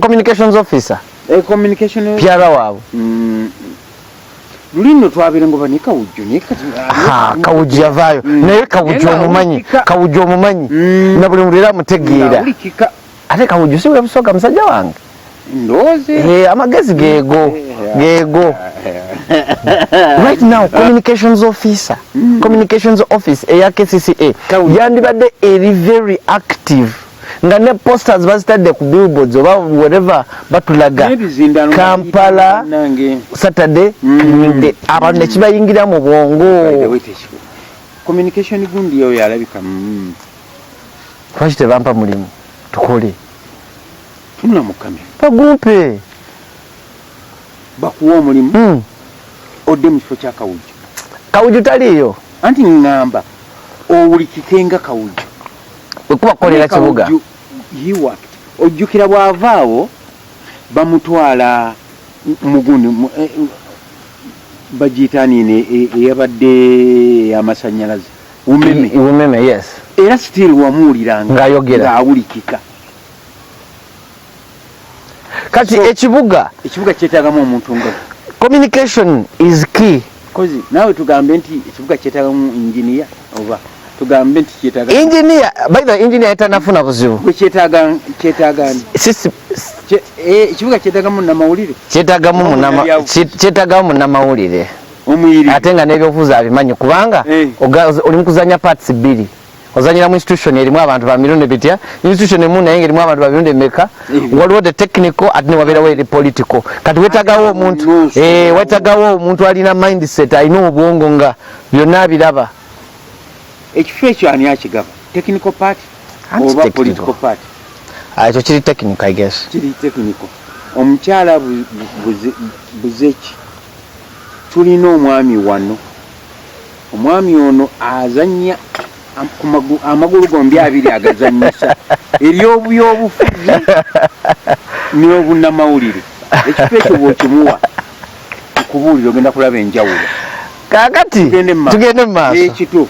Communications officer. Communication. PR waabwe. Luli nno twabeere ngo ne Kawujju, naye kati Ha, Kawujju yavaayo. Naye Kawujju Naye omumanyi. ng'awulikika. Kawujju omumanyi na buli muntu era amutegeera. Ng'awulikika. Ate Kawujju si webusoga, musajja wange. Ndowooza. Eh, amagezi geego geego. Right now communications officer, communications office eya KCCA Kawujju. yandibadde eri very active, nga ne posters bazitadde ku billboards oba whatever, batulaga N'ebizindalo. Kampala Nange. Saturday abantu nekibayingira mu bwongo. By the way, communication gundi oyo alabika Lwaki tebampa mulimu tukole? Tunula mu kamera. Bagumpe. Bakuwa omulimu odde mu kifo kya Kawujju. Kawujju taliiyo. Anti ŋŋamba owulikike nga Kawujju. Bwekuba kukolera kibuga. Kawujju, he worked. Ojjukira bw'avaawo bamutwala mugundi bagiyita nini, eyabadde ey'amasannyalaze, Umeme. Umeme, yes. Era still wamuwuliranga Ng'ayogera. ng'awulikika. Kati ekibuga Ekibuga kyetaagamu omuntu nga communication is key. Kozi naawe tugambe nti ekibuga kyetaagamu engineer, oba tugambe nti kyetaaga Engineer, by the way, engineer yatanafuna buzibu. Gwe kyetaaga, kyetaaga ani? Sisi. Ekibuga kyetaagamu namawulire. Kyetagamu kyetagamu munnamawulire. Omuyiri. Ate nga n'ebyobufuzi abimanyi, kubanga oli mukuzanya parts bbiri. Ozanyira mu institution erimu abantu ba mirundi bitya, institution emu naye ngerimu abantu ba mirundi emeka. Waliwo the technical, ate newabeerawo eri political. Kati wetagawo omuntu Nusu. Wetagawo omuntu alina mindset, alina obwongo nga byonna abiraba. Ekifo ekyo ani akigaba, technical part Anti oba technical. political part? Ah, ekyo kiri technical, I guess. Kiri technical. Omukyala Buzeki, tulina omwami wano. Omwami ono azanya amagulu gombi abiri, agazanyisa eryobyobufuzi n'obunnamawulire. Ekifo ekyo bw'okimuwa, nkubuulira, ogenda kulaba enjawulo. Kakati Tugende mu maaso. Tugende mu maaso. Ekituufu.